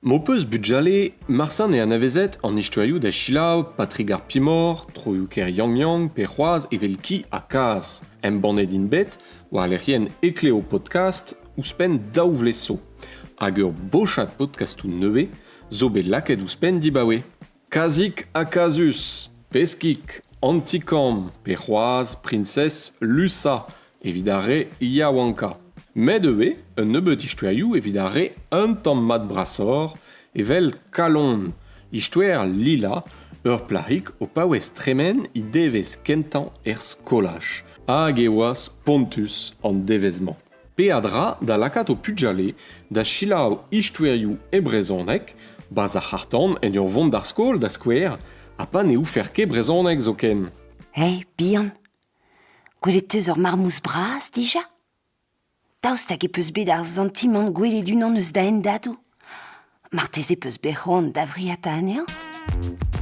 M'ho peus bugale, marse ne anavezet an istoerioù da selaou Patrig ar Pimor, troioù-kaer Yang Yang pe c'hoazh evel ki ha kazh. Embannet int bet war lec'hienn Ekleo Podcast ouzhpenn daou vlez zo. Hag ur bochad podkastoù nevez zo bet lakaet ouzhpenn dibaoe. Kazig ha kazus, Peskig, Antikorn pe c'hoazh Priñsez Lusa evit ar re yaouankañ. Met ivez un nebeud istoerioù evit ar re un tamm mat brasoc'h, evel Kalon, istoer Lila, ur plac'hig o paouez tremen he devezh kentañ er skolaj. Hag e oa spontus an devezh-mañ. Peadra da lakaat ho pugale da selaou istoerioù e brezhoneg, 'barzh ar c'harr-tan en ur vont d'ar skol da skouer, ha pa ne oufer ket brezhoneg zoken. Hey, bihan, Gwelet 'teus ur marmouz bras dija ? Daoust hag e peus bet ar santimant gwelet unan eus da hendadoù ? Marteze 'peus bet c'hoant da vriata anezhañ ?